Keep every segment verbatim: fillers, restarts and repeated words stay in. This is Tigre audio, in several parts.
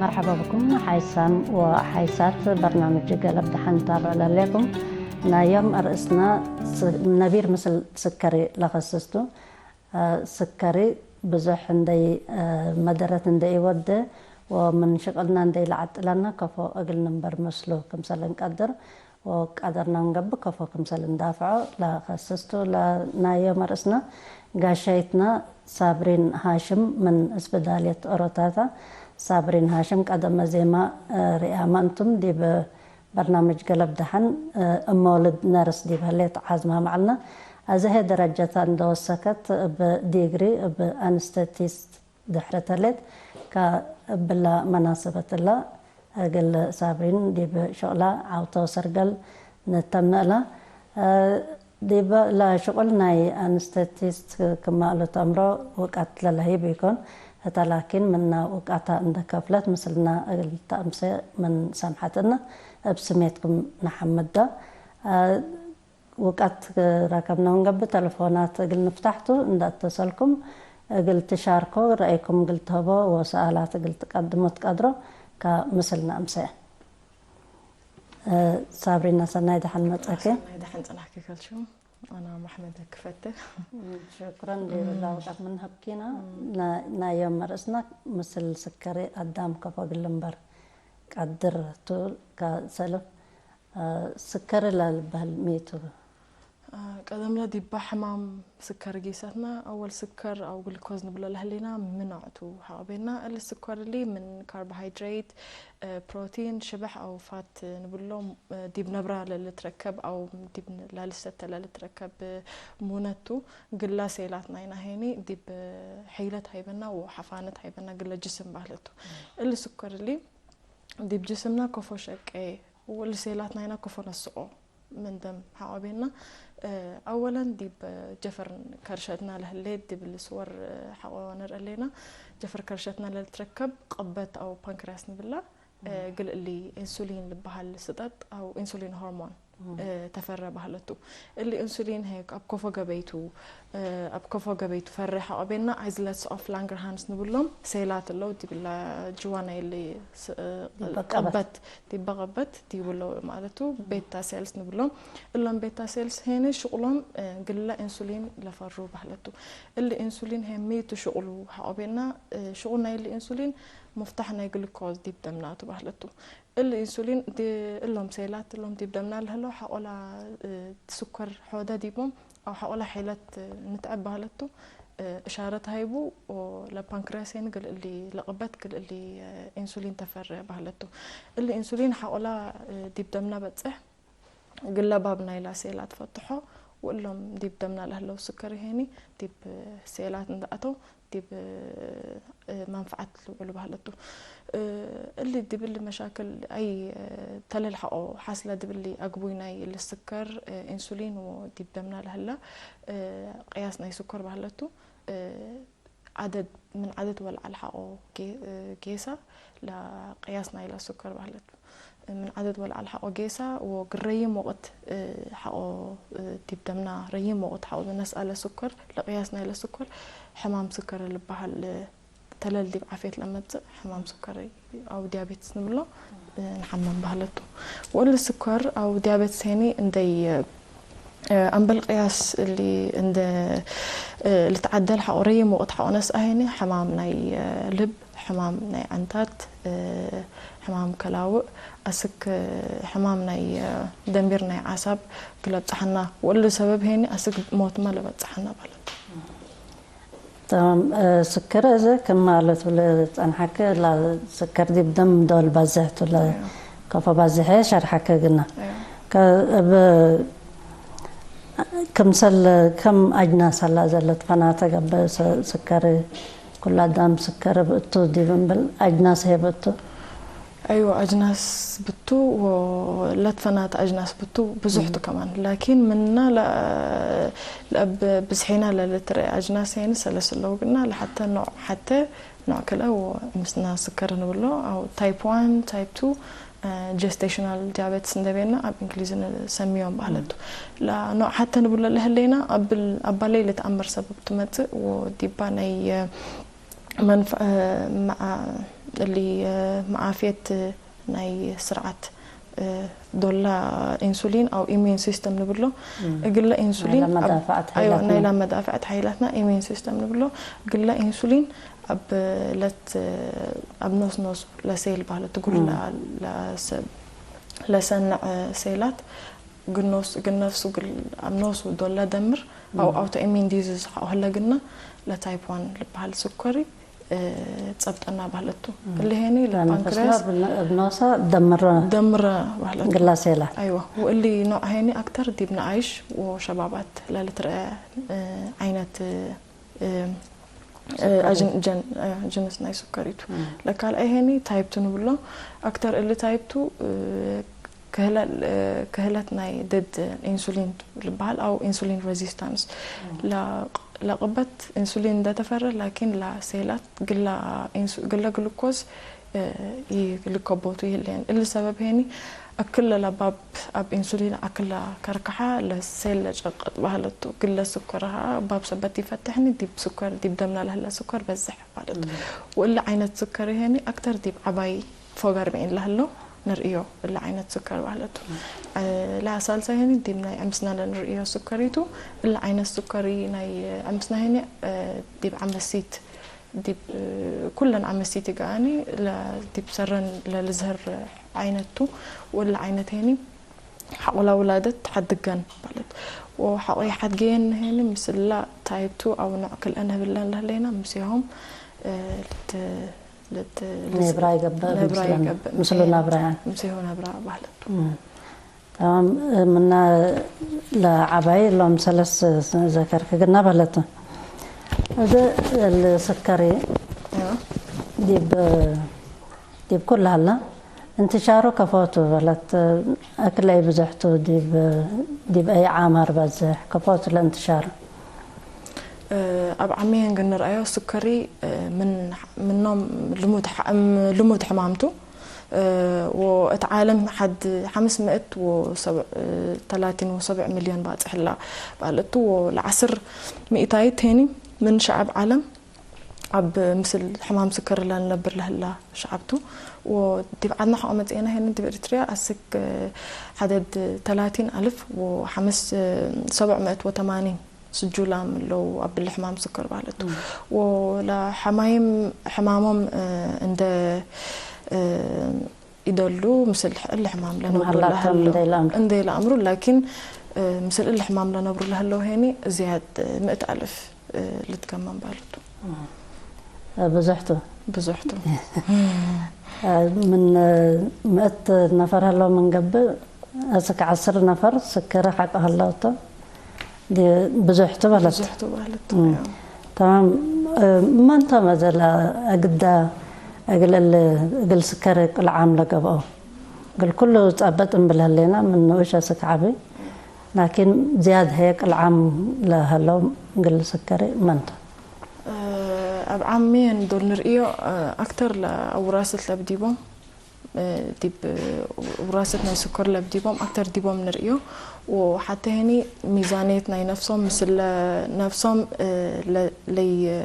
መርሐባ ብኩም ሓይሳም ወሓይሳት በርናምጅ ገለብ ደሐን ታብዕ ለሌኩም። ናይ ዮም አርእስና ስ-፣ ነቢር ምስል ስከሪ ለኸስስቱ። አ፣ ስከሪ ብዙሕ እንደ፣ አ፣ መደረት እንደ ኢወደ ወምን ሽቅልና እንደ ኢለዐጥለና ከፎ እግል ንንበር ምስሉ ክምሰል እንቀድር። ወቀደርና እንገብእ ከፎ ክምሰል እንዳፍዖ ለከስስቱ። ለናዮ መርእስና ጋሻይትና ሳብሪን ሃሽም ምን እስብዳልየት ኦሮታታ። ሳብሪን ሃሽም ቀደመ ዜማ፣ እ፣ ርያማ እንቱም ዲብ በርናምጅ ገለብ ደሐን፣ እ፣ እመውልድ ነርስ ዲብ ህሌት ዓዝማ መዐልና። አዘ ህይ ደረጀታ እንደወሰከት እብ ዲግሪ እብ አንስቴቲስት ድሕር ተሌት፣ ከእብላ መናሰበት እላ እግል ሳብሪን ዲብ ሸቅላ ዐውተ ወሰርገል ንተምነ እላ። ዲብ ለሽቁል ናይ አንስቴቲስት ክማ እሉ ተምሮ ውቀት ለለህይብ ኢኮን፣ ህተ ላኪን ምነ ውቃታ እንደ ከፍለት ምስልና እግል ተአምሴ ምን ሰምሐትነ እብ ስሜትኩም ነሐምዳ። ውቀት ረከብነ ወንገብእ፣ ተለፎናት እግል ንፍታሕ ቱ፣ እንደ አተሰልኩም እግል ትሻርኮ፣ ረአይኩም እግል ትሀቦ ወሰአላት እግል ትቀድሞ ትቀድሮ ከምስል ነአምሰ። እ፣ ሳብሪና ሰናይ ደሐን መጸኪ። ሰናይ ደሐን ጸናሕኪ ከልሹ። አና መሕመድ ክፈተ። ሽክረን ዲብ እዛ ውቀት ምን ሀብኪና። ና-፣ ናይ ዮም መርእስና ምስል ስከሪ አዳም ከፎ እግል ልንበር ቀድር ቱ ከሰልፍ። አ፣ ስከር ለልበህል ሚ ቱ? አ፣ ቀደምለ ዲባ ሕማም ስከር ጌሰትና። አወል ስከር አው ግሉኮዝ ንብሎ ለህሌና ምኖዕ ቱ ሐቅቤና። እሊ ስከር እሊ ምን ካርቦሃይድሬት፣ አ፣ ፕሮቲን፣ ሽበሕ አው ፋት ንብሎም፣ አ፣ ዲብ ነብራ ለልትረከብ አው ዲብ ላልሰተ ለልትረከብ ሙነት ቱ። ግላ ሴላት ናይና ሄኒ ዲብ ሒለት ሃይበና ወሐፋነት ሃይበና ግለ ጅስም ባህለቱ። እሊ ስከር እሊ ዲብ ጅስምና ከፎ ሸቄ ወእሊ ሴላት ናይና ከፎ ነስኦ ምን ደም ሐቆቤና። እ፣ አወለን ዲብ ጀፈር ከርሸትና ለህሌት ዲብ ልስወር ሐቆ ነርአሌና። ጀፈር ከርሸትና ለልትረከብ ቅበት አው ፓንክሪያስ ንብላ፣ እ፣ ግል እሊ ኢንሱሊን ልበሃል ስጠጥ አው ኢንሱሊን ሆርሞን፣ እ፣ ተፈረ ባህለቱ። እሊ ኢንሱሊን ሄክ አብ ከፎ ገበይቱ፣ እ፣ አብ ከፎ ገበይቱ ፈሬ ሐቆቤና። አይዝለትስ ኦፍ ላንገርሃንስ ንብሎም ሴላት እለው ዲብላ ጅዋ ናይ እሊ ስ-፣ እ፣ ዲበ ቀበት። ቅበት፣ ዲበ ቀበት ዲብሎ ማለቱ ቤታ ሴልስ ንብሎም። እሎም ቤታ ሴልስ ሄነ ሽቁሎም፣ እ፣ ግለ ኢንሱሊን ለፈሩ ባህለቱ። እሊ ኢንሱሊን ሄ ሚቱ ሽቁሉ ሐቆቤና፣ እ፣ ሽቁል ናይ እሊ ኢንሱሊን ሙፍታሕ ናይ ግሉኮዝ ዲብ ደምናቱ ባህለቱ። እሊ ኢንሱሊን ዲ-፣ እሎም ሴላት እሎም ዲብ ደምና ለህለው ሐቆላ፣ እ፣ ስኮር ሖደ ዲቦም አው ሐቆላ ሒለት፣ እ፣ ንትዐብ ባህለቱ፣ እ፣ እሻረት ሃይቡ። ወለፓንክሪያስ ሄን ግል እሊ ለቅበት ግል እሊ፣ እ፣ ኢንሱሊን ተፈረ ባህለቱ። እሊ ኢንሱሊን ሐቆላ፣ እ፣ ዲብ ደምና በጽሕ ግለ ባብ ናይላ ሴላት ፈትሖ። ወእሎም ዲብ ደምና ለህለው ስከሪ ሄኒ ዲብ ሴላት እንደ አተው ዲብ፣ እ፣ መንፈዓት ልውዕሉ ባህለቱ። እ፣ እሊ ዲብ እሊ መሻክል አይ፣ እ፣ ተለልሐቆ ሐስለ ዲብ እሊ አግቡይ ናይ እሊ ስከር፣ እ፣ ኢንሱሊን ወዲብ ደምና ለህላ፣ እ፣ ቅያስ ናይ ስከር ባህለቱ። እ፣ ዐደድ፣ ምን ዐደድ ወለዐል ሐቆ ጌ-፣ እ፣ ጌሳ ለቅያስ ናይለ ስከር ባህለቱ። ምን ዐደድ ወለዐል ሐቆ ጌሳ ወግረይም ወቅት፣ እ፣ ሐቆ፣ እ፣ ዲብ ደምና ረይም ወቅት ሐቆ ነስአለ ስኮር ለቅያስ ናይለ ስኮር ሕማም ስከር ልበሃል፣ እ፣ ተለል ዲብ ዓፍየት ለመጽእ ሕማም ስከር አው ዲያቤትስ ንብሎ፣ እ፣ ንሐመም ባህለቱ። ወእሊ ስኮር አው ዲያቤትስ ሄኒ እንደይ፣ እ፣ አምበል ቅያስ እሊ እንደ፣ እ፣ ልትዓደል ሐቆ ረይም ወቅት ሐቆ ነስአ ሄኒ ሕማም ናይ፣ እ፣ ልብ፣ ሕማም ናይ ዐንታት፣ እ፣ ሕማም ከላውእ፣ አስክ፣ እ፣ ሕማም ናይ፣ እ፣ ደንቢር ናይ ዓሳብ እግል ለብጽሐና፣ ወእሊ ሰበብ ሄኒ አስክ ሞትመ ለበጽሐና ባለት። ተማም፣ እ፣ ስክር እዘ ክም ማለቱ ለጸንሐከ፣ ለስክር ዲብ ደም ዶል ባዝሕ ቱ፣ ለ-፣ አዮ። ከፎ ባዝሐ ሸርሐከ ግና። አዮ። ከ-፣ እብ ክምሰል ከም አጅናስ ሀላ ዘለት ፈናተ ገብእ ስ-፣ ስከር፣ ኩሉ አዳም ስከር እብ እቱ ዲብ እምብል አጅናስ ሄብ እቱ። አይወ፣ አጅናስ ብቱ ወለትፈናተ አጅናስ ብቱ ብዙሕ ቱ ከማን። ላኪን ምንና ለ-፣ ለእብ ብዝሒና ለልትርኤ አጅናስ ሄኒ ሰለስ እለው ግና፣ ለሐተ ኖዕ ሐተ ኖዕ ክልኤ ወምስና ስከር ንብሎ፣ አው ታይፕ ዋን፣ ታይፕ ቱ፣ እ፣ ጀስቴሽናል ዲያቤትስ እንዴ ቤና አብ እንግሊዝ ንሰምዮም ባህለቱ። ለኖዕ ሐተ ንብሎ ለህሌና፣ አብል-፣ አባለይ ልትአመር ሰበብ ትመጽእ ወዲባ ናይ፣ እ፣ መንፈ-፣ እ፣ መዓ-፣ እሊ፣ እ፣ መዓፍየት ናይ ስርዓት፣ እ፣ ዶላ ኢንሱሊን አው ኢሚዩን ሲስተም ንብሎ። እም። እግለ ኢንሱሊን ናይላ መዳፍዐት ሐይላትና። ናይላ መዳፍዐት ሐይላትና ኢሚዩን ሲስተም ንብሎ። እግለ ኢንሱሊን አብ ለት፣ አብ ኖስ ኖስ ለሴል ባህለት እግል፣ እም። ለ-፣ ለሰ-፣ ለሰንዕ ሴላት ግኖስ፣ ግነፍሱ ግል-፣ አብ ኖሱ ዶለ ደምር አው እም። አውቶ ኢሚን ዲዚዝ ሐቆ ህለ ግና ለታይፕ ዋን ልበሃል ስኮሪ፣ እ፣ ጸብጠና ባህለቱ። እም። እሊ ሄኒ ለነፈስና ለፓንክሬያስ ብነ-፣ ብኖሳ ደምረ ደምረ ባህለቱ። ግላ ሴላት። አይዋ። ወእሊ ኖዕ ሄኒ አክተር ዲብ ነአይሽ ወሸባባት ለልትረአ፣ እ፣ ዓይነት፣ እ፣ እ፣ ስከሪ። አጅን-፣ ጀን-፣ እ፣ ጅንስ ናይ ስከሪቱ። እም። ለካልአይ ሄኒ ታይፕ ቱ ንብሎ። አክተር እሊ ታይፕ ቱ፣ እ፣ ክህለ-፣ ክህለት ናይ ድድ ኢንሱሊን ልበሃል አው ኢንሱሊን ሬዚስታንስ። እም። ለ-፣ ለቅበት ኢንሱሊን እንደ ተፈረ ላኪን ለሴላት ግላ ኢንሱ-፣ ግለ ግሉኮዝ፣ እ፣ ይልከቦቱ ይህሌን። እሊ ሰበብ ሄኒ አክል ለለባብ አብ ኢንሱሊን አክል ለከርከሐ ለሴል ለጨቅጥ ባህለቱ። ግለ ስኮር ሀ ባብ ሰበት ይፈትሕኒ ዲብ ስኮር ዲብ ደምና ለህለ ስኮር በዝሕ። ማለት። እም። ወእለ ዓይነት ስከሪ ሄኒ አክተር ዲብ ዐባይ ፎገር ሜን ለህለው ንርእዮ፣ እለ ዓይነት ስከር ማለቱ። እም። እ፣ ለሳልሳይ ሄኒ ዲብ ናይ ዕምስና ለንርእዮ ስከሪቱ፣ እለ ዓይነት ስከሪ ናይ ዕምስና ሄኒ፣ እ፣ ዲብ ዐመሲት፣ ዲብ፣ እ፣ ኩለን ዐመሲት ይገአኒ፣ ለ-፣ ዲብ ሰረን ለልዝህር ዓይነቱ፣ ወእለ ዓይነት ሄኒ ሐቆላ ውላደት ሐድገን ማለት። ወሐቆ የሐድገየን ሄኒ ምስላ ታይፕ ቱ አው ኖዕ ክልኤ ነህብለን ለህሌና ምስሆም፣ እ፣ ልት-፣ ልት-፣ ኔብራ ይገብእ፣ ኔብራ ምስለን፣ ይገብእ፣ ምስሉ ምስሆም ነብራ። ምስሆም ነብራ ማለት። እም። ተማም፣ ምና ለዐባይ እሎም ሰለስ ዘከርክ ግና በለት። እብ እሊ ስከሪ አዎ። ዲብ፣ ዲብ ኩሉ ሀለ። እንትሻሩ ከፎቱ በለት፣ አክል አይ ብዝሕቱ ዲብ፣ ዲብ አይ ዓማር በዝሕ ከፎቱ ለእንትሻሩ? እ፣ አብ ዓሚየን ግን ንርአዮ ስከሪ፣ እ፣ ምን፣ ምኖም ልሙድ ሐ-፣ እም፣ ልሙድ ሕማምቱ፣ እ፣ ወእት ዓለም ሐድ ሐምስ ምእት ወሰብዕ፣ እ፣ ተላቲን ወሰብዕ ሚልዮን ባጽሕ እላ ባለቱ፣ ወለዐስር ሚእታይት ሄኒ ምን ሸዐብ ዓለም አብ ምስል ሕማም ስከር ለነብር ለህላ ሸዐብ ቱ። ወዲብ ዐድና ሐቆ መጽኤና ሄኒ ዲብ ኤሪትርያ አስክ ሐደድ ተላቲን አልፍ ወሐምስ፣ ሰብዕ ምእት ወተማኒን ስጁላም እለው አብሊ ሕማም ስከር ማለት ቱ። እም። ወለሐማይም ሕማሞም፣ እ፣ እንደ፣ እ፣ ኢደሉ ምስል እሊ ሕማም ለነብሩ መሐላቶም ለህለው እንደ ኢለአምሩ። እንደ ኢለአምሩ፣ ላኪን፣ እ፣ ምስል እሊ ሕማም ለነብሩ ለህለው ሄኒ ዝያድ ምእት አልፍ፣ እ፣ ልትከመም ባለቱ። እ፣ ብዙሕ ቱ። ብዙሕ ቱ። እ፣ ምን ምእት ነፈር ህለው ምን ገብእ፣ እስክ ዐስር ነፈር ስክር ሐቆ ህለው ቱ። ዲ-፣ ብዙሕ ቱ በለት። ብዙሕ ቱ በለት። እም። ያው። ተማም፣ እ፣ መን ቶም አዜ ለአግዳ እግል እል፣ እግል ስከር ቅልዓም ለገብአው? እግል ኩሉ ጸበጥ እምብል ህሌና ምን ንኡሽ እስክ ዐቢ፣ ላኪን ዝያድ ህዬ ቅልዓም ለሀለው እግል ስከር መን ቶም? እ፣ አብ ዓሚየን ዶል ንርእዮ፣ እ፣ አክተር ለአውራሰት ለብዲቦም፣ እ፣ ዲብ ውራሰት ናይ ስኮር ለብዲቦም አክተር ዲቦም ንርእዮ። ወሐቴ ሄኒ ሚዛንየት ናይ ነፍሶም ምስል ነፍሶም፣ እ፣ ለ-፣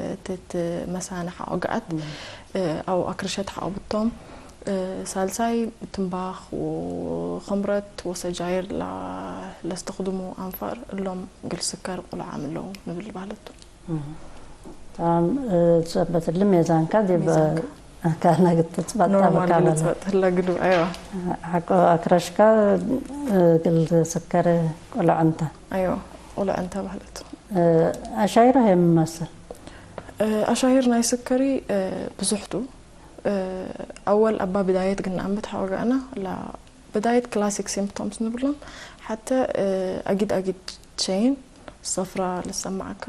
ለይትትመሳነ ሐቆ ገአት፣ እም። እ፣ አው አክርሸት ሐቆ ብቶም። እ፣ ሳልሳይ ትምባኽ ወኸምረት ወሰጃይር ላ-፣ ለስተኽድሙ አንፋር እሎም እግል ስከር ቁልዓም እለው ንብል ባለቱ። እም። ተማም፣ እ፣ ትሰበት እሊ ሜዛንካ ዲብ ሜዛንካ። አካንክ ትጽበጥ ኖርማል ጣበቃ እግል በለ። ትጽበጥ ህላ ግዱ፣ አይዋ። ሐቆ አክረሽካ፣ እ፣ እግል ስከር ቁልዕ እንተ። አይዋ፣ ቁልዕ እንተ ባህለቱ። እ፣ አሻይሮ ሄም መሰል? እ፣ አሻይር ናይ ስከሪ፣ እ፣ ብዙሕ ቱ። እ፣ አወል አባ ብዳየት ግና አምብት ሐወጋና ላ ብዳየት ክላሲክ ሲምፕቶምስ ንብሎም፣ ሐተ፣ እ፣ አጊድ አጊድ ቼን፣ ሰፍራ ልሰማዕካ፣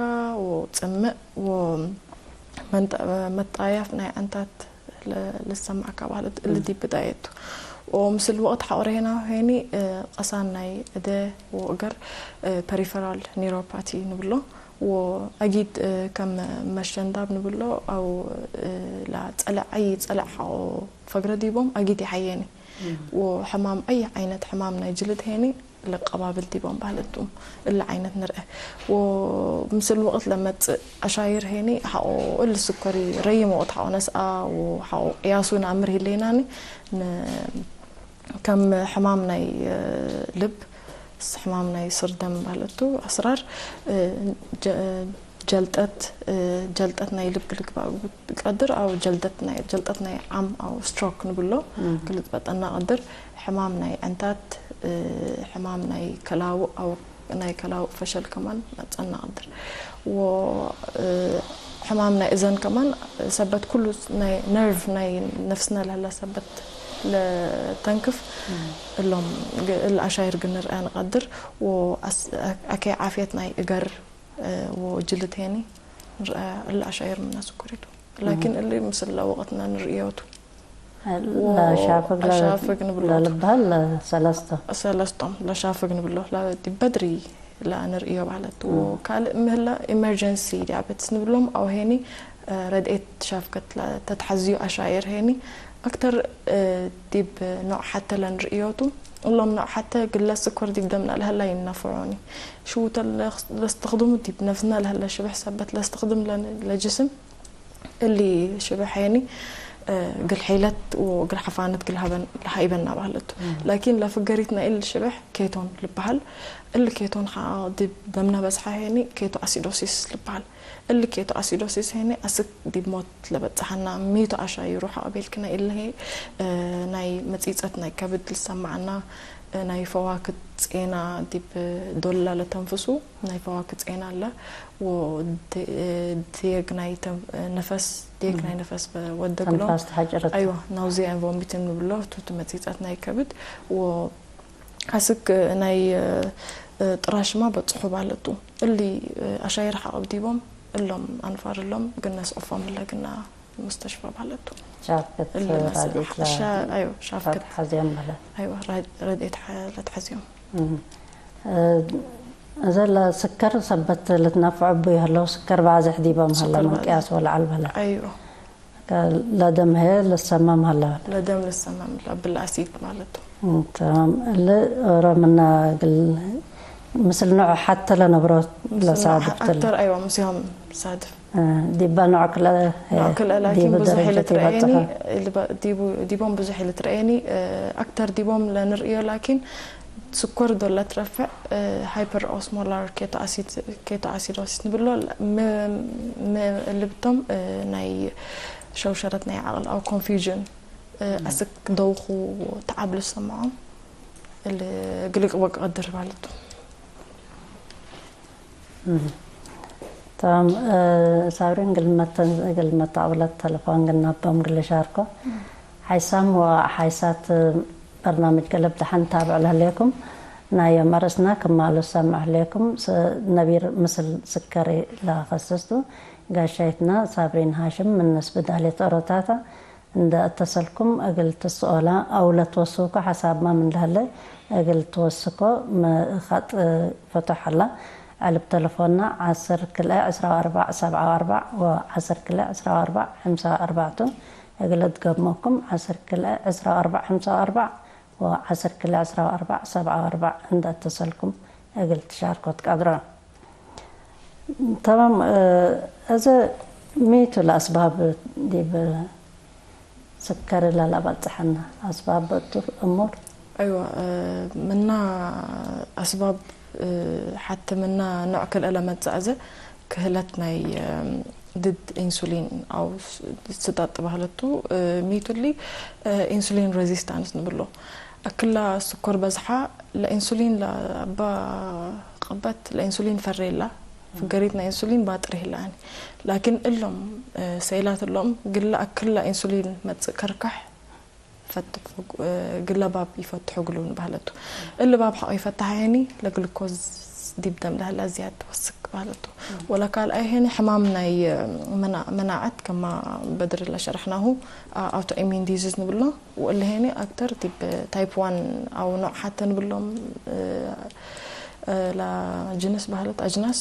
ወጽምእ፣ ወመንጠ-፣ መጣያፍ ናይ ዐንታት ለ-፣ ልሰማዕካ ማለት እሊ እም። ዲብ ብዳየቱ። ወምስል ወቅት ሐቆሬና ሄኒ፣ እ፣ ቀሳን ናይ እደ ወእገር፣ እ፣ ፐሪፈራል ኒውሮፓቲ ንብሎ። ወአጊድ፣ እ፣ ከም መሸንዳብ ንብሎ አው፣ እ፣ ለጸለዕ፣ አይ ጸለዕ ሐቆ ፈግረ ዲቦም አጊድ ይሐየኒ። እም። ወሕማም፣ አይ ዓይነት ሕማም ናይ ጅልድ ሄኒ ለቀባብል ዲቦም ባህለት ቱ እሊ ዓይነት ንርአ። ወምስል ወቅት ለመጽእ አሻይር ሄኒ ሐቆ እሊ ስኮሪ ረይም ወቅት ሐቆ ነስአ ወሐቆ ቅያሱ ነአምር ሂሌናኒ ን-፣ ከም ሕማም ናይ ልብ፣ ሕማም ናይ ስር ደም ባህለት ቱ አስራር ጀ-፣ ጀልጠት፣ እ፣ ጀልጠት ናይ ልብ ልግባእ ቀድር፣ አው ጀልደት ናይ፣ ጀልጠት ናይ ዓም አው ስትሮክ ንብሎ፣ እም። ክልትበጠና ቀድር፣ ሕማም ናይ ዕንታት፣ እ፣ ሕማም ናይ ከላውእ አው ናይ ከላውእ ፈሸል ከማን መጸና ቀድር። ወ፣ እ፣ ሕማም ናይ እዘን ከማን ሰበት ኩሉ ናይ ነርቭ ናይ ነፍስነ ለህለ ሰበት ለተንክፍ እም። እሎም ግ-፣ እለ አሻይር ግንርአ ንቀድር። ወአስ-፣ አኬ ዓፍየት ናይ እገር እ፣ ወጅልት ሄኒ ንርአ እለ አሻይር ምነ ስኩሪቱ። ላኪን እሊ ምስል ለወቅትነ ንርእዮቱ። ለሻፍግ ለ-፣ ለሻፍግ ንብሎቱ። ለልብሃል ለሰለስቶም። ሰለስቶም ለሻፍግ ንብሎ። ለ-፣ ዲብ በድሪ ለንርእዮ ባለት። ወካልእ ምህላ ኢመርጀንሲ ዲያቤትስ ንብሎም አው ሄኒ፣ እ፣ ረድኤት ሻፍገት ለተትሐዝዩ አሻይር ሄኒ አክተር፣ እ፣ ዲብ ኖዕ ሐተ ለንርእዮቱ። እሎም ኖዕ ሐተ ግለ ስኮር ዲብ ደምና ለህላ ይነፍዖኒ። ሽውተ ለስ-፣ ለስተክድሙ ዲብ ነፍስና ለህለ ሽብሕ ሰበት ለስተክድም ለን-፣ ለጅስም እሊ ሽብሕ ሄኒ፣ እ፣ እግል ሒለት ወእግል ሐፋነት እግል ሀበን ለሀይበና ባህለቱ። እም። ላኪን ለፍገሪት ናይ እሊ ሽብሕ ኬቶን ልበሃል። እሊ ኬቶን ሐ-፣ ዲብ ደምነ በዝሐ ሄኒ ኬቶ አሲዶሲስ ልበሃል። እሊ ኬቶ አሲዶሲስ ሄኒ አስክ ዲብ ሞት ለበጽሐና ሚቱ አሻይሩ ሐቆ ቤልክነ እሊ ህዬ፣ እ፣ ናይ መጺጸት ናይ ከብድ ልሰመዐና፣ እ፣ ናይ ፈዋክት ጼና ዲብ ዶላ ለተንፍሱ ናይ ፈዋክት ጼና አለ። ወዴግ ናይ ተን-፣ ነፈስ፣ ዴግ ናይ ነፈስ በወደግሎም። ተንፋስ ተሐጭረት። አይዋ፣ ናውዚያ ኤንድ ቮሚቲንግ ንብሎ፣ ቱት መጺጸት ናይ ከብድ። ወአስክ ናይ፣ እ፣ ጥራሽማ በጽሑ ባለቱ። እሊ፣ እ፣ አሻይር ሐቅብ ዲቦም፣ እሎም አንፋር እሎም፣ ግነ ስዑፎም እለ ግና ሙስተሽፋ ባለቱ። ሻፍከት እሊ መስል ረድኤት ለ-፣ ሻ-፣ አይዋ፣ ሻፍከት። ለትሐዝዮም በለ። አይዋ፣ ራ-፣ ረድኤት ሐ-፣ ለትሐዝዮም። እም። እ፣ እዘ ለስከር ሰበት ልትነፍዖ እቡ ይህለው፣ ስከር ባዝሕ ዲቦም ሀለ፣ ስከር ምን ባዝሕ። ቅያስ ወለዐል በለ። አይዋ። ከ-፣ ለደም ህዬ ልሰመም ሀለ በለ። ለደም ልሰመም ለብል አሲድ ማለቱ። እም፣ ተማም። እሊ ኦሮ ምና እግል ምስል ኖዕ ሐተ ለነብሮ ምስል ኖዕ ለሳድፍ ትለ። አክተር፣ አይዋ፣ ምስዮም ሳድፍ። እ፣ ዲበ ኖዕ ክልኤ፣ እ፣ ኖዕ ክልኤ፣ ላኪን ዲቡ ብዙሕ ደረጀት ኢልትረኤኒ፣ ይበጽሖ። ኢልበ-፣ ዲቡ-፣ ዲቦም ብዙሕ ኢልትረኤኒ፣ እ፣ አክተር ዲቦም ለንርእዮ፣ ላኪን ስኮር ዶል ለትረፍዕ፣ እ፣ ሃይፐር ኦስሞላር ኬቶ አሲድ፣ ኬቶ አሲዶሲስ ንብሎ፣ ም-፣ ም-፣ እሊ ብቶም፣ እ፣ ናይ ሸውሸረት ናይ ዐቅል አው ኮንፊውዥን፣ እ፣ እም። አስክ ደውኹ ተዓብ ልሰምዖም፣ እሊ ግልቅ ወቅ ቀድር ባለቱ። እም። ተማም፣ እ፣ ሳብሪን፣ እግል መተን-፣ እግል መተቅብለት ተለፎን ግን ናቦም እግል ሻርኮ። እም። ሓይሳም ወሓይሳት በርናምጅ ገለብ ደሐን ታብዕ ለህሌኩም፣ ናይ ዮም አርእስና ክማሉ ሰምዕ ህሌኩም። ስ-፣ ነቢር ምስል ስከሪ ለከስስቱ ጋሻይትና ሳብሪን ሃሽም ምን ንስብ ዳሌት ኦሮታታ፣ እንደ እተሰልኩም እግል ትስኦላ አው ለትወስኮ ሐሳብመ ምን ለህለ እግል ትወስኮ ም-፣ ኸጥ ፍቱሕ ዐለ። ዕልብ ተለፎንና ዐስር ክልኤ ዕስራ ወአርባዕ ሰብዓ ወአርባዕ ወዐስር ክልኤ ዕስራ ወአርባዕ ሕምሳ ወአርባዕ ቱ። እግል እድገምኩም ዐስር ክልኤ ዕስራ ወአርባዕ ሕምሳ ወአርባዕ ወዐስር ክልኤ ዕስራ ወአርባዕ ሰብዓ ወአርባዕ እንደ እተሰልኩም እግል ትሻርኮ ትቀድሮ። ተማም፣ እ፣ እዘ ሚ ቱ ለአስባብ ዲብ ስከሪ ለለአበጽሐነ አስባብ እቱ እሙር? አይዋ፣ እ፣ ምና አስባብ፣ እ፣ ሐቲ ምና ኖዕ ክልኤ ለመጽእ እዘ ክህለት ናይ፣ እ፣ ድድ ኢንሱሊን አው ስ-፣ ስጠጥ ባህለቱ፣ እ፣ ሚ ቱ እሊ፣ እ፣ ኢንሱሊን ሬዚስታንስ ንብሎ። አክላ ስኮር በዝሓ ለኢንሱሊን ለአባ ቅበት ለኢንሱሊን ፈሬ እላ፣ ፍገሪት ናይ ኢንሱሊን ባጥር ህለ አኒ። ላኪን እሎም፣ እ፣ ሰይላት እሎም ግለ አክል ለኢንሱሊን መጽእ ከርካሕ ፈትሑ፣ እ፣ ግለ ባብ ይፈትሑ እግሉ ንባህለቱ። እሊ ባብ ሐቆ ይፈትሐ ሄኒ ለግሉኮዝ ዲብ ደም ለህለ ዝያድ ወስክ ባህለቱ። ወለካልኣይ ሄኒ ሕማም ናይ፣ እ፣ መና-፣ መናዐት ከማ በድር ለሸረሕናሁ፣ አ-፣ አውቶ ኢሚን ዲዚዝ ንብሎ። ወእሊ ሄኒ አክተር ዲብ ታይፕ ዋን አው ኖዕ ሐተ ንብሎም፣ እ፣ እ፣ ለጅንስ ባህለት አጅናስ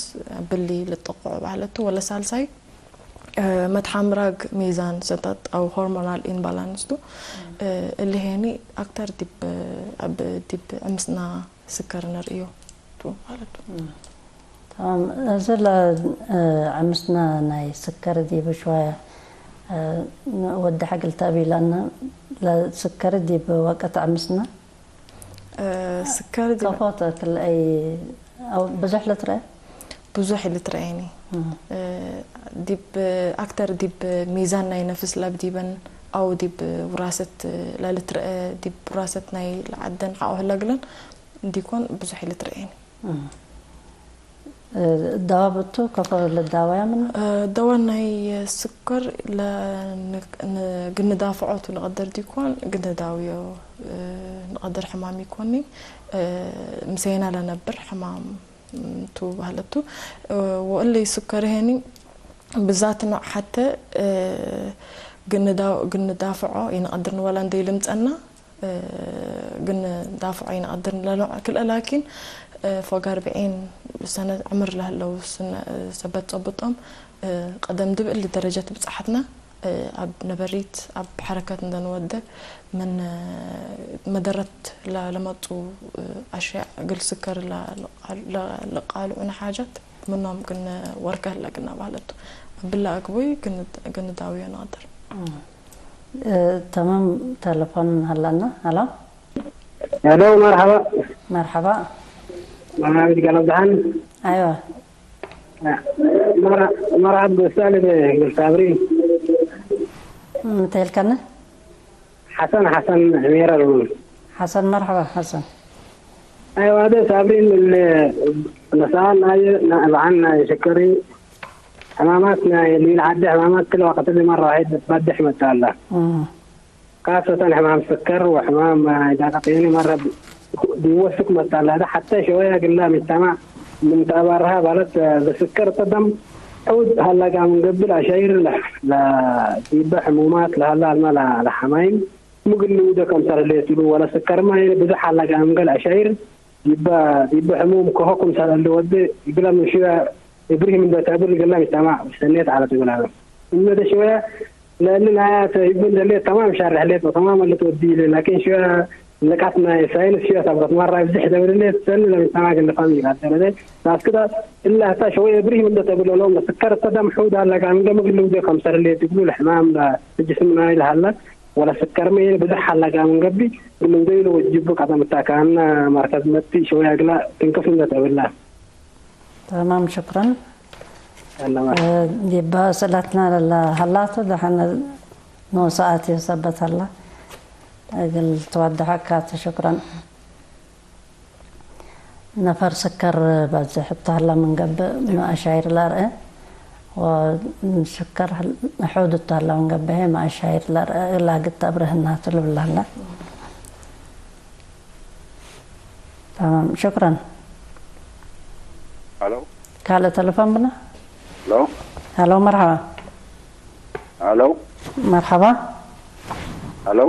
ብሊ ልጠቅዑ ባህለቱ። ወለሳልሳይ፣ እ፣ መትሓምራግ ሚዛን ሰተት አው ሆርሞናል ኢምባላንስ ቱ። እ፣ እሊ ሄኒ አክተር ዲብ፣ አብ፣ ዲብ ዕምስና ስከር ነርእዮ ቱ ማለት ቱ። እም። ተማም። እዚ ለ-፣ እ፣ ዕምስና ናይ ስከር ዲብ ሸዋየ፣ እ፣ ወዲ ሐግል ተቢለነ፣ ለስከር ዲብ ወቅት ዕምስና እ፣ ስከር ዲብ ከፎ ተክል አይ አው ብዙሕ ልትረአ? ብዙሕ ልትረአኒ። እም። እ፣ ዲብ አክተር ዲብ ሚዛን ናይ ነፍስ ለብ ዲበን አው ዲብ ውራሰት ለልትረአ፣ ዲብ ውራሰት ናይ ለዐደን ሐቆ ህለ እግለን እንዲኮን ብዙሕ ልትረአኒ። እም። እ፣ ደዋ ብቱ ከፎ ልዳወያ ምን? እ፣ ደዋ ናይ ስከር ለንክ-፣ ን-፣ ግንዳፍዖ ቱ ንቀድር ዲኮን ግንዳውዮ፣ እ፣ ንቀድር ሕማም ኢኮኒ፣ እ፣ ምሴና ለነብር ሕማም ቱ በህለቱ። እ፣ ወእሊ ስከር ሄኒ ብዛት ኖዕ ሐተ፣ እ፣ ግንዳ-፣ ግንዳፍዖ ኢንቀድር ንወላ እንዴ ልምጸና፣ እ፣ ግን ዳፍዖ ኢነቀድር ለኖዕ ክልኤ ላኪን፣ እ፣ ፎግ አርብዒን ሰነት ዕምር ለህለው ስነ፣ እ፣ ሰበት ጸብጦም፣ እ፣ ቀደም ዲብ እሊ ደረጀት ብጽሐትና፣ እ፣ አብ ነበሪት፣ አብ ሐረከት እንደ ንወደ፣ ምን፣ እ፣ መደረት ለ-፣ ለመጹ፣ እ፣ አሽያእ እግል ስከር ለ-፣ ለ-፣ ለቃልዑነ ሓጃት ምኖም ግን ወርከ ህለ ግና ባለቱ። እብለ አግቡይ ግን፣ ግን ዳውዮ ነቀድር። እም። እ፣ ተማም፣ ተለፎን ሀላና። ሀሎ። ሄሎ፣ መርሐባ። መርሐባ። መርሐባ፣ ይትገለጽ ደሐን? አይዋ። መር-፣ መርሐብ፣ ሳልም እግል ሳብሪ። እም፣ ተልከነ? ሐሰን፣ ሐሰን ሜረር። ሐሰን፣ መርሐባ ሐሰን። አይዋ፣ ደ ሳብሪ፣ ምን ለሰአል ናይ፣ ና-፣ ለዐን ናይ ሽከሪ ሕማማት ናይ ሊል ዐደ ሕማማት ክል ወቅት እሊ መረ ዋሒድ በድሕ መጽአላ። እም። ካሰተን ሕማም ስከር ወሕማም ዳቀጤኒ መረ ዲወስክ መጽአላ። ሐተ ሸወየ እግላ ምጅተማዕ ምን ተአባርሃ ባለት ለስከር እተ ደም ሑድ ሀላ ጋር ምን ገብእ ለአሻይር ለ-፣ ለዲበ ሕሙማት ለሀላ አልመ ለ-፣ ለሐማይም ምግል ልውደ ከምሰል ህሌት እሉ ወለስከርመ ብዙሕ ሀላ ጋር ምን ገል አሻይር ዲበ፣ ዲበ ሕሙም ከሆ ክምሰል እሊ ወዴ፣ እግለ ምን ሽወ እብሪህ ምን ለተአብር እግለ ምጅተማዕ ሰኔት ዐለት እግላመ። እመ ደ ሽወ ለእሊ ናያት ህግን ደሌት ተማም ሻርሕ ሌት ወተማም እሊ ትወዲ ኢለ፣ ላኪን ሽወ ንቃት ናይ ሳይንስ ሽወ ሰብረት መራ ብዝሕ ደብል ሌት ሰኒ ለምጅተማዕ እግል ልፋም ኢቀድር። እለ አስክደ እለ ህታ ሸወየ እብሪህ ምን ለተብሎ ሎም ለስከር እተ ደም ሑድ ሀለ ጋር ምን ገምግ ልውዴ ከምሰል ሌት እግሉ ለሕማም ለጅስም ናይ ለሀለ ወለስከርመ ብዙሕ ሀለ ጋር ምን ገብእ እግል ልውዴ ኢሉ ወጅቡ ቀደም እታ ከአነ መርከዝ መትእ ሸወየ እግለ ትንክፍ ምን ለተብለ። ተማም፣ ሽክረን። ሰላም። እ፣ ዲብ አስእለትነ ለሀላቱ ደሐን ኖ ሰአት ሰበት ሀላ እግል ትወደሐካቱ። ሽክረን። ነፈር ስከር በዝሕ እቱ ሀላ ምን ገብእ መአሻይር ለርአ፣ ወስከር ሕድ እቱ ሀላ ምን ገብእ መአሻይር ለርአ ላግድ ተብርህናቱ ልብል ሀላ። ተማም፣ ሽክረን። ሀሎ። ካልእ ተለፎን ብነ። ሀሎ። ሀሎ፣ መርሐባ። ሀሎ። መርሐባ። ሀሎ።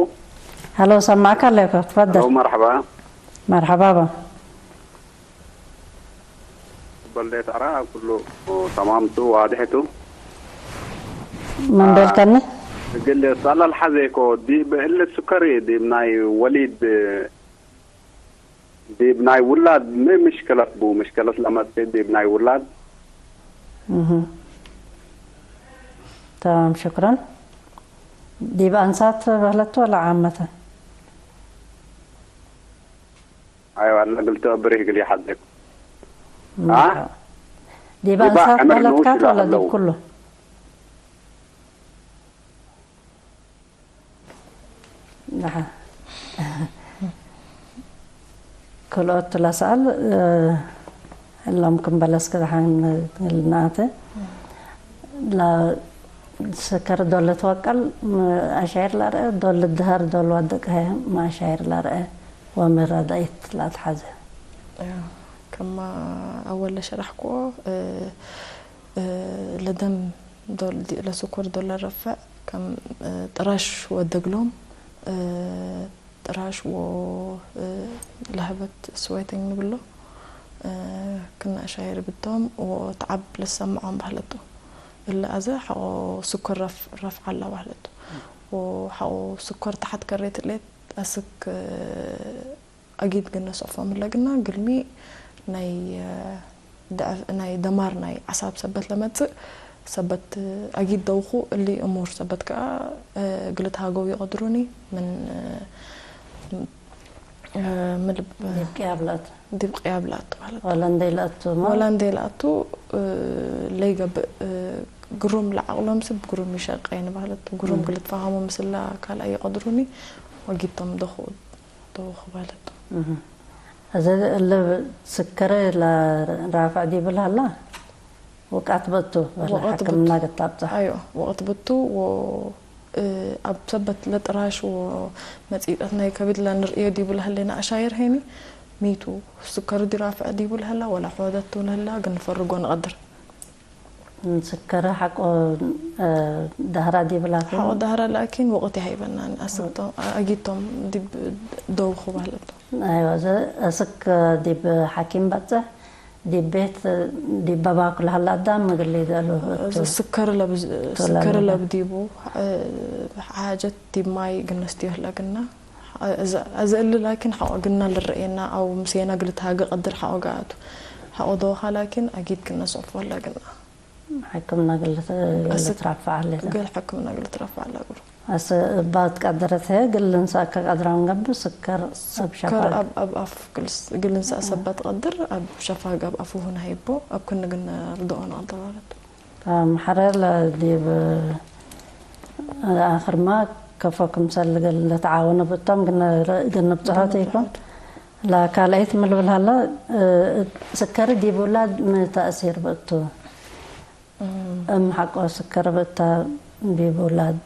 ሀሎ፣ ሰማዕካ አለይኮ፣ ትፈደል። ሀሎ፣ መርሐባ። መርሐባ ባ። በልዴት አራ ኩሉ ተማምቱ ዋድሕቱ። ምን አ፣ ቤልከኒ? እግል ሰአል አልሐዜኮ፣ ዲብ እሊ ስከሪ ዲብ ናይ ወሊድ ዲብ ናይ ውላድ ሚ ምሽክለት ቡ? ምሽክለት ለመጽእ ዲብ ናይ ውላድ። እህ። ተማም፣ ሽክረን። ዲብ አንሳት በህለት ወለ ዓመተ? አይዋ፣ እለ እግል ትአብሬህ እግል ይሐዜኩ። አ? ዲብ ዲብ አንሳት ዕምር ንኡሽ በህለትካት ወለ ዲብ ለህለው። ኩሉ? ደሐ። ክልኦት ለሰአል፣ እ፣ እሎም ክም በለስክ ደሐን ልናተ። ለስከር ዶል ልትወቀል፣ ም፣ አሻይር ለርአ፣ ዶል ልድሀር፣ ዶል ወድቅ ህዬ፣ ሚ አሻይር ለርአ ወሚ ረድአት ለአትሐዘ። ክማ አወል ለሸረሕክዎ፣ እ፣ እ፣ ለደም ዶል ዲ-፣ ለስኮር ዶል ለረፍዕ ከም፣ እ፣ ጥራሽ ወደግሎም፣ እ፣ ጥራሽ ወ፣ እ፣ ለህበት ስወይተኝ ንብሎ፣ እ፣ ክና አሻይር ብቶም ወተዓብ ለሰምዖም ባህለቱ። እለ አዘ ሐቆ ስኮር ረፍ-፣ ረፍዕ አላ ባህለቱ። ወሐቆ ስኮር ተሐት ከሬት ሌት አስክ፣ እ፣ አጊድ ግነ ሰፎ ምን ለግና ግልሚ ናይ፣ እ፣ ደዕፍ፣ ናይ ደማር ናይ አዕሳብ ሰበት ለመጽእ ሰበት አጊድ ደውኩ። እሊ እሙር ሰበት ከአ፣ እ፣ ግልት ሃገው ይቀድሩኒ ምን፣ እ፣ እ፣ ምን ልብ-፣ ዲብ ቅያብ ለአቱ። ዲብ ቅያብ ለአቱ ማለት ወላ እንዴ ለአቱ ማ? ወላ እንዴ ለአቱ፣ እ፣ ለይገብእ፣ እ፣ ግሩም ለዐቅሎም ስብ ግሩም ይሸቀይን ማለት ግሩም እም። ግልትፋሃሙ ምስላ ካልአይ ይቀድሩኒ ወጊቶም ደኹ ደውኹ ማለት። እህ። እዚ እለ ስከረ ለራፍዕ ዲብል ሀላ፣ ወቃት በቱ፣ ወላ ወቀት ሕክምና ብቱ። ገታብጻ። አዮ፣ ወቀት ብቱ ወ-፣ እ፣ አብ ሰበት ለጥራሽ ወመጺጠት ናይ ከብድ ለንርእዮ ዲቡ ለህሌነ አሻይር ሄኒ፣ ሚቱ ስከሩ ዲራፍዕ ዲቡ ለህላ፣ ወላ ሖደቱ ለህላ፣ ግን ንፈርጎ ንቀድር። ስከረ ሐቆ፣ እ፣ ዳህራ ዲብላኪ? ሐቆ ዳህራ ላኪን ወቅት ይሀይበናኒ። አስክቶም፣ አጊቶም ዲብ ደውኹ ባለቶ። አይወ፣ ዘ-፣ አስክ ዲብ ሐኪም በጽሕ፣ ዲብ ቤት፣ ዲብ በባኩ ለሀለ አዳም ምግል ይደሉ እቱ። ስከረ ለብ-፣ ቱ ስከረ ለለ። ለብ ዲቡ፣ እ፣ ሐጀት ዲብ ማይ ግነስ ዲዮህ ለግና። አዘ-፣ አዘ እሊ ላኪን ሐቆ ግና ልረኤና አው ምሴና ግልትሃገ ቀድር ሐቆ ገአቱ። ሐቆ ደወኻ ላኪን አጊድ ግነ ሶፎ ለግና። ሕክምና ግል ት-፣ አስክ ልትረፈዕ ሀሌተ። ግል ሕክምና ግል ትረፈዕ ለግሩ። አስ እባ ትቀድረት ህይ ግል ልንሰአከ ቀድራም ገብእ ስከር እብ ስከር ሸፋግ። አብ፣ አብ አፍ ግል ስ-፣ ግል ልንሰአ ሰበት ቀድር አብ ሸፋግ አብ አፉሁን ሀይቦ አብ ክን ግነ ርድኦ ነቀድር ማለት። አም፣ ሐረ ለዲብ አክርመ ከፎ ክምሰል ልትዓወኑ ብቶም፣ ግን፣ ግን ብጽሖት ኢኮን። ለካልአይት ምን ልብል ሀለ፣ እ፣ ስከሪ ዲብ ውላድ ሚ ተእሲር ብእቱ? እም። እም ሐቆ ስከሪ ብእታ ዲብ ውላድ